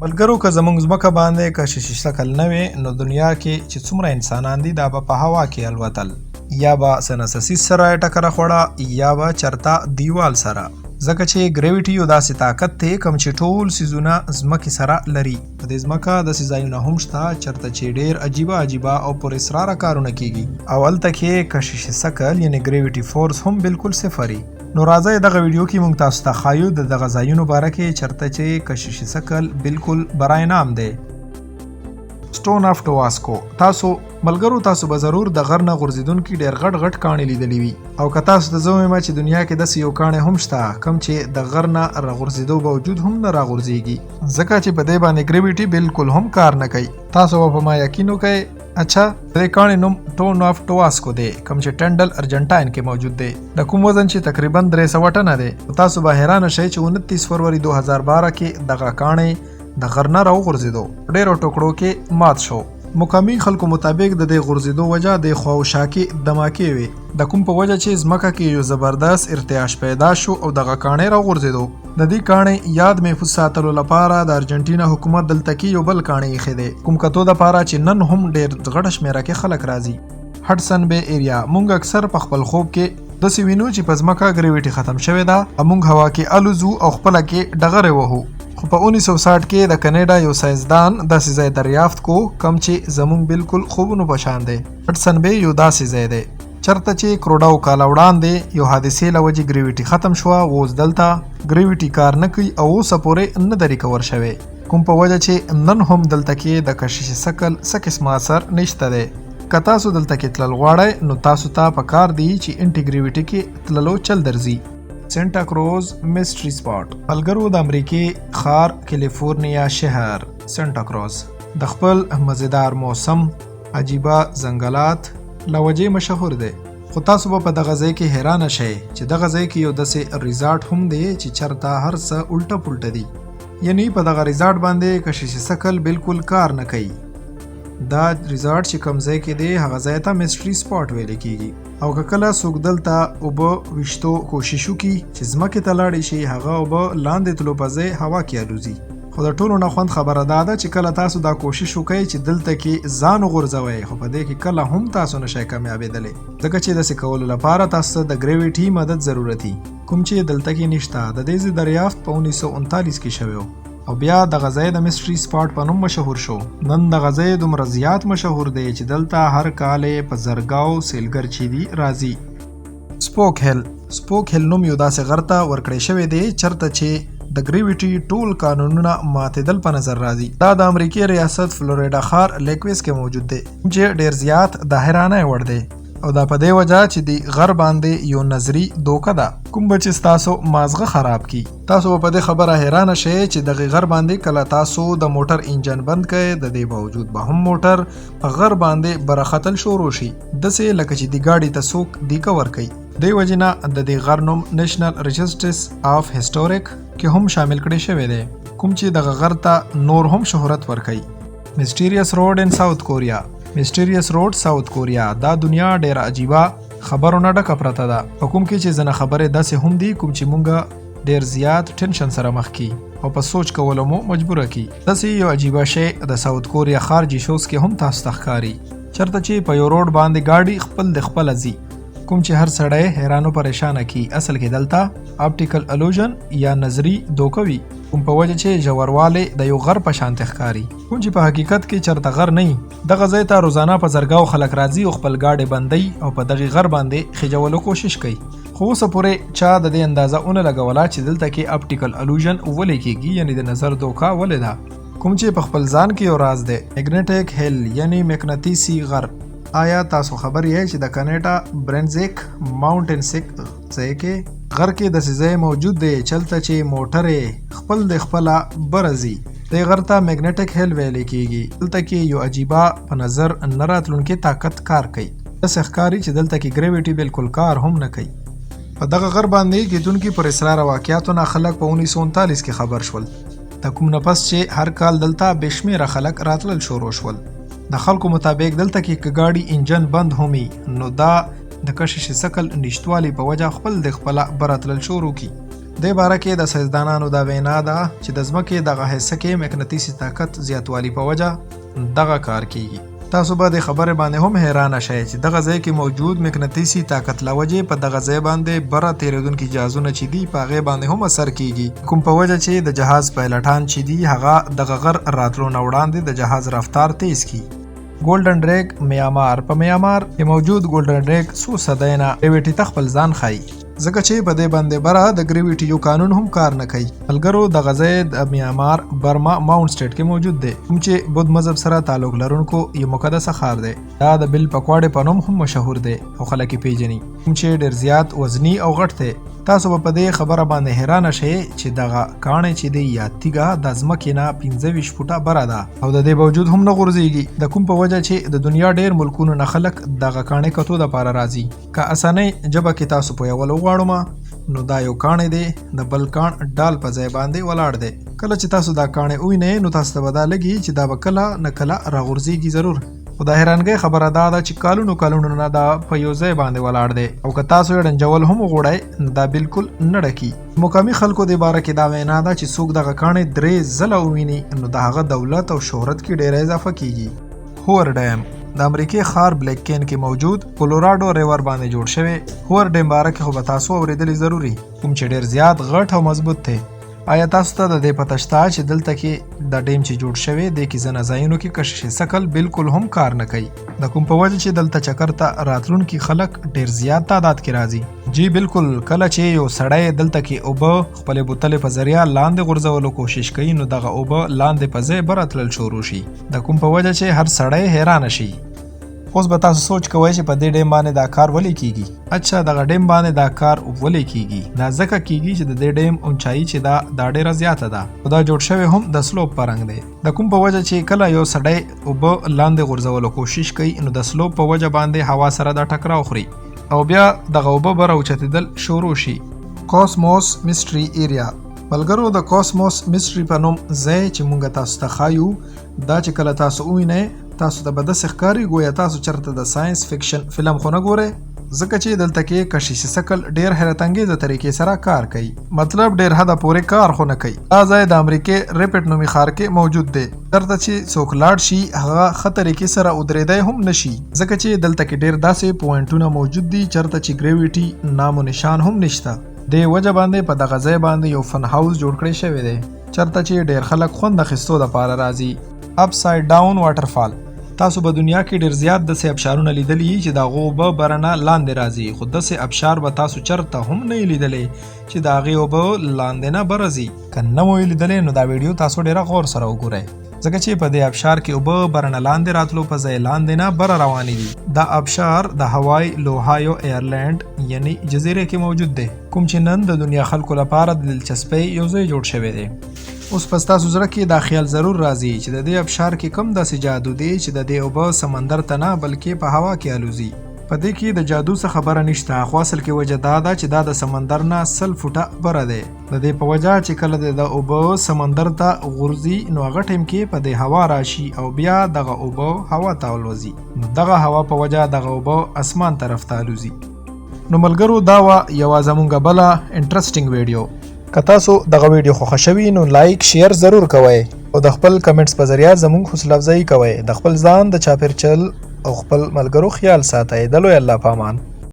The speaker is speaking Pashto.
ملګرو، که زمونږ ځمکه باندې کشش ثقل نه وي، نو دنیا کې چې څومره انسانان دي، دا به په هوا کې الوتل، یا به سنسسیس سره ټکره خوړه، یا به چرته دیوال سره، ځکه چې ګریویټي یو داسې طاقت دی کوم چې ټول څیزونه ځمکې سره لري. په دې ځمکه داسې ځایونه هم شته چرته چې ډېر عجیبه عجیبه او پر اسراره کارونه کیږي او هلته کې کشش ثقل یعنی ګریویټي فورس هم بالکل صفر. نو راځئ، دغه ویډیو کې موږ تاسو ته ښایو د دغه ځایونو باره کې چرته چې کشش ثقل بالکل برای نام دی. سټون اف ټواسکو. تاسو ملګرو، تاسو به ضرور د غر نه غورځېدونکي ډېر غټ غټ کاڼي لیدلي وي. او که تاسو ته زه ووایم چې دنیا کې داسې یو کاڼی هم شته کوم چې د غر نه راغورځېدو باوجود هم نه راغورځېږي، ځکه چې په دې باندې ګریویټي بالکل هم کار نه کوي، تاسو به په ما یقین وکړئ؟ اچھا، د دې کاڼي نوم ټون اف ټواسکو دی کوم چې ټنډل ارجنټاین کې موجود دی، د کوم وزن چې تقریبا 300 ټنه دی. تاسو به حیران شئ چې 29 فروری 2012 کې دغه کاڼی د غر نه راوغورځېدو، ډېرو ټوکړو کې مات شو. مقامي خلکو مطابق د دې غورځېدو وجه د خواوشا کې دماکې وي، د کوم په وجه چې ځمکه کې یو زبردست ارتعاش پیدا شو او دغه کاڼی راوغورځېدو. د دې کاڼي یاد محفوظ ساتلو لپاره د ارجنټینا حکومت دلته کې یو بل کاڼی ایښی دی، کوم کتو دپاره چې نن هم ډېر غټه شمېره کې خلک راځي. هډسن بې ایریا. مونږ اکثر په خپل خوب کې داسې وینو چې په ځمکه ګریویټي ختم شوې ده او مونږ هوا کې الوزو او خپله کې ډغرې وهو. خو په 1960 کې د کاناډا یو ساینسدان داسې ځای دریافت کو کوم چې زمونږ بالکل خوبونو په شان دی. هډسن بې یو داسې ځای دی چرته چې کروړاو کاله وړاندې یو حادثې له وجې ګریویټي ختم شوه. اوس دلته ګریویټي کار نه کوي او اوسه پورې نه ده ریکور شوی، کوم په وجه چې نن هم دلته کې د کشش ثقل څه قسمه اثر نشته دی. که تاسو دلته کې تلل غواړئ، نو تاسو ته په کار دی چې انټي ګریویټي کې تللو چل درځي. سانتا کروز میسټري سپاټ. ملګرو، د امریکې ښار کیلیفورنیا شهر سانتا کروز د خپل مزیدار موسم، عجیبه ځنګلات له وجې مشهور دی. خو تاسو به په دغه ځای کې حیرانه شئ چې دغه ځای کې یو داسې ریزارټ هم دی چې چرته هر څه الټه پلټه دي، یعنی په دغه ریزارټ باندې کشش ثقل بالکل کار نه کوي. دا ریزارټ چې کوم ځای کې دی، هغه ځای ته میسټري سپاټ ویل کیږي. او که کله څوک دلته اوبه ویشتو کوشش وکړي چې ځمکې ته لاړې شي، هغه اوبه لاندې تلو په ځای هوا کې الوزي. خو د ټولو نه خوند خبره دا ده چې کله تاسو دا کوشش وکړئ چې دلته کې ځان وغورځوئ، خو په دې کې کله هم تاسو نشئ کامیابېدلی، ځکه چې داسې کولو لپاره تاسو ته د ګریویټي مدد ضرورتي، کوم چې دلته کې نشته. د دې ځای دریافت په 1939 کې شوی او بیا دغه ځای د میسټري سپاټ په نوم مشهور شو. نن دغه ځای دومره زیات مشهور دی چې دلته هر کال په زرګاو سیلګر چې دي راځي. سپوک هیل. سپوک هیل نوم یو داسې غر ته ورکړی شوی دی چرته چې د ګریویټي ټول قانونونه ماتېدل په نظر راځي. دا د امریکې ریاست فلوریډا ښار لیکویس کې موجود دی چې ډیر زیات د حیرانۍ وړ دی، او دا په دې وجه چې د غر باندې یو نظری دوکه ده کوم به چې ستاسو مازغه خراب کی. تاسو به په دې خبره حیرانه شئ چې دغه غر باندې کله تاسو د موټر انجن بند کړئ، د دې باوجود به هم موټر په غر باندې بره ختل شروع شي، داسې لکه چې د ګاډي ته څوک دیکه ورکوي. دې وجې نه د دې غر نوم نېشنل رجسټرس آف هیسټوریک کې هم شامل کړی شوی دی، کوم چې دغه غر ته نور هم شهرت ورکوي. میسټیریس روډ ان ساوت کوریا. میسټیریس روډ، ساوت کوریا. دا دنیا ډیره عجیبه خبرو نه ډکه پرته ده، په کوم کې چې ځنه خبرې داسې هم دي کوم چې مونږ ډیر زیات ټینشن سره مخ کی او په سوچ کولو مو مجبوره کی. داسې یو عجیبه شی د ساوت کوریا ښار جیشوس کې هم تاسو ته ښکاري، چرته چې په یو روډ باندې ګاډي خپل د خپله ځي، کوم چې هر سړی حیران او پریشانه کی. اصل کې دلته اپټیکل الوژن یا نظری دوکه وي، کوم په وجه چې ژوروالی د یو غر په شان ښکاري، کوم چې په حقیقت کې چرته غر نه. دغه ځای ته روزانه په زرګاو خلک راځي او خپل ګاډی بندوي او په دغه غر باندې خېجولو کوشش کوي، خو اوسه پورې چا د دې اندازه ونه لګوله چې دلته کې اپټیکل الوژن ولې کیږي، یعنی د نظر دوکه ولې ده، کوم چې په خپل ځان کې یو راز دی. مګنیټک هیل یعنی مقناطیسي غر. آیا تاسو خبر یئ چې د کاناډا برنزیک ماونټین سیک ځای کې غر کې داسې ځای موجود دی چلته چې موټرې خپل د خپله بره ځي؟ دې غر ته مګنیټک هیل ویل کیږي. دلته کې یو عجیبه په نظر نه راتلونکي طاقت کار کوي. داسې ښکاري چې دلته کې ګریویټي بالکل کار هم نه کوي. په دغه غر باندې کېدونکي پر اسراره واقعاتو نه خلک په 1939 کې خبر شول، د کوم نه پس چې هر کال دلته بې شمېره خلک راتلل شروع شول. د خلکو مطابق دلته کې که ګاډي انجن بند هم وي، نو دا د کشش ثقل نشتوالي په وجه خپل د خپله بره تلل شروع کی. دې باره کې د ساینسدانانو دا وینا ده چې د ځمکې دغه حصه کې مقناطیسي طاقت زیاتوالي په وجه دغه کار کیږي. تاسو به د خبرې باندې هم حیران شئ چې دغه ځای کې موجود مقناطیسي طاقت له وجې په دغه ځای باندې بره تیریدونکي جهازونه چې دي په هغې باندې هم اثر کیږي، کوم په وجه چې د جهاز پایلټان چې دي هغه دغه غر راتلو نه وړاندې د جهاز رفتار تیز کړي. ګولډن ریګ میامار. په میامار کې موجود ګولډن ریګ څو صدۍ نه ګریویټي ته خپل ځان ښایي، ځکه چې په دې باندې بره د ګریویټي یو قانون هم کار نه کوي. ملګرو، دغه ځای د میامار برما ماونټ سټیټ کې موجود دی، کوم چې بود مذهب سره تعلق لرونکو یو مقدسه ښار دی. دا د بل پکواډې په نوم هم مشهور دی او خلک یې پیژني، کوم چې ډېر زیات وزني او غټ دی. تاسو به په دې خبره باندې حیرانه شئ چې دغه کاڼی چې دی یا تیږه د ځمکې نه 25 فوټه بره ده او د دې باوجود هم نه غورځېږي، د کوم په وجه چې د دنیا ډېر ملکونو نه خلک دغه کاڼی کتو دپاره راځي. که اسانۍ ژبه کې تاسو پوهول وغواړم نو دا یو کاڼی دی د بل کاڼ ډال په ځای باندې ولاړ دی. کله چې تاسو دا کاڼی ووینئ نو تاسو ته به دا لګي چې دا به کله نه کله راغورځېږي ضرور. خو د حیرانګۍ خبره دا ده چې کالونو کالونو نه دا په یو ځای باندې ولاړ دی او که تاسو یې ړنجول هم وغواړئ نو دا بالکل نه ډکي. مقامي خلکو دې باره کې دا وینا ده چې څوک دغه کاڼی 3 ځله وویني نو د هغه دولت او شهرت کې ډېره اضافه کیږي. هوور ډیم د امریکې ښار بلیک کین کې موجود کولوراډو ریور باندې جوړ شوی هوور ډیم باره کې خو به تاسو اورېدلی ضروري، کوم چې ډېر زیات غټ او مضبوط دی. آیا تاسو ته د دې پته شته چې دلته کې د ډیم چې جوړ شوی دی کې ځینې ځایونو کې کشش ثقل بالکل هم کار نه کوي، د کوم په وجه چې دلته چکر ته راتلونکي خلک ډېر زیات تعداد کې راځي. جی بالکل، کله چې یو سړی دلته کې اوبه خپلې بوتلې په ذریعه لاندې غورځولو کوشش کوي نو دغه اوبه لاندې په ځای بره تلل شروع شي، د کوم په وجه چې هر سړی حیرانه شي. اوس به تاسو سوچ کوئ چې په دې ډیم باندې دا کار ولې کیږي؟ اچھا، دغه ډیم باندې دا کار ولې کیږي؟ دا ځکه کیږي چې د دې ډیم اونچایي چې دا ډیره زیاته ده او دا جوړ شوی هم د سلوپ په رنګ دی، د کوم په وجه چې کله یو سړی اوبه لاندې غورځولو کوشش کوي نو د سلوپ په وجه باندې هوا سره دا ټکراو خوري او بیا دغه اوبه بره اوچتېدل شروع شي. کوسموس میسټري ایریا. ملګرو، د کوسموس میسټري په نوم ځای چې مونږ تاسو ته ښایو، دا چې کله تاسو ووینئ تاسو ته به داسې ښکاري ګویا تاسو چېرته د ساینس فکشن فلم خو نه ګورئ، ځکه چې دلته کې کششي ثقل ډېر حیرت انګېزه طریقې سره کار کوي، مطلب ډېر حده پورې کار خو نه کوي. دا ځای د امریکې ریپټ نومي ښار کې موجود دی، چېرته چې څوک لاړ شي هغه ښه طریقې سره ودرېدی هم نه شي، ځکه چې دلته کې ډېر داسې پوینټونه موجود دي چېرته چې ګریویټي نام و نشان هم نشته. دې وجه باندې په دغه ځای باندې یو فن هاوس جوړ کړی شوی دی، چېرته چې ډېر خلک خوند اخیستو دپاره راځي. اپساید ډاون واټرفال. تاسو به دنیا کې ډېر زیات داسې ابشارونه لیدلي چې د هغو اوبه بره نه لاندې راځي، خو داسې ابشار به تاسو چېرته هم نه یې لیدلی چې د هغې اوبه لاندې نه بره ځي. که نه مو یې لیدلی نو دا ویډیو تاسو ډېره غور سره وګورئ، ځکه چې په دې ابشار کې اوبه بره نه لاندې راتلو په ځای لاندې نه بره روانې دي. دا ابشار د هوای لوهایو ایرلینډ یعنی جزیرې کې موجود دی، کوم چې نن د دنیا خلکو لپاره د دلچسپۍ یو ځای جوړ شوی دی. اوس په ستاسو زړه کې دا خیال ضرور راځي چې د دې ابشار کې کوم داسې جادو دی چې د دې اوبه سمندر ته نه بلکې په هوا کې الوزي. په دې کې د جادو څه خبره نشته، خو اصل کې وجه دا ده چې دا د سمندر نه 100 فوټه بره دی. د دې په وجه چې کله د اوبه سمندر ته غورځي نو هغه ټایم کې په دې هوا راشي او بیا دغه اوبه هوا ته الوزي، نو دغه هوا په وجه دغه اوبه اسمان طرف ته الوزي. نو ملګرو، دا وه یوه زمونږ بله انټرسټینګ ویډیو. که تاسو دغه ویډیو خوښه شوي نو لایک شیر ضرور کوئ او د خپل کمنټس په ذریعه زمونږ حوصله افزایي کوئ. د خپل ځان، د چاپیرچل او خپل ملګرو خیال ساتئ. د لوی الله په امان.